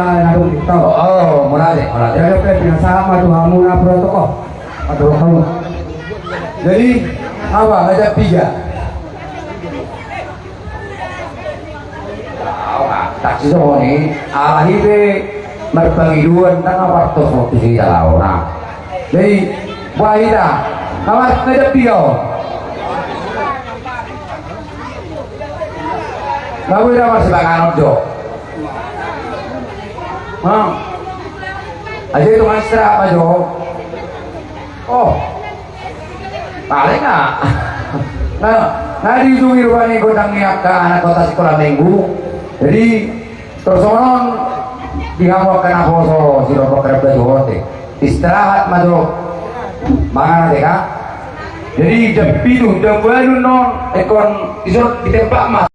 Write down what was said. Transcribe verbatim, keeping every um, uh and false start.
Ah, na dung di tau. Oh, oh, mauliate, mauliate. Jadi, pe, pinasahat ma tu hamu na protokol. Protokol. Jadi, aha, na jampi ga? Taksi songon i, alai pe marpangidoan, ndang na partos waktu si hita laho, na. Jadi, boha hita, na mar-, na jampi ga on? Nga boi da marsipanganon jo. Hah? Aja itu istirahat ma jo. Oh. Paling na. Na, na di ujung i rupani gondang ni angka anak kota sikola minggu. Jadi, torus songon on di hamu angka naposo, si rombak kerep da tu hotel. Istirahat ma jo. Mangan ate ka. Jadi, jam pitu, jam ualu non, ingkon dison ditempat ma.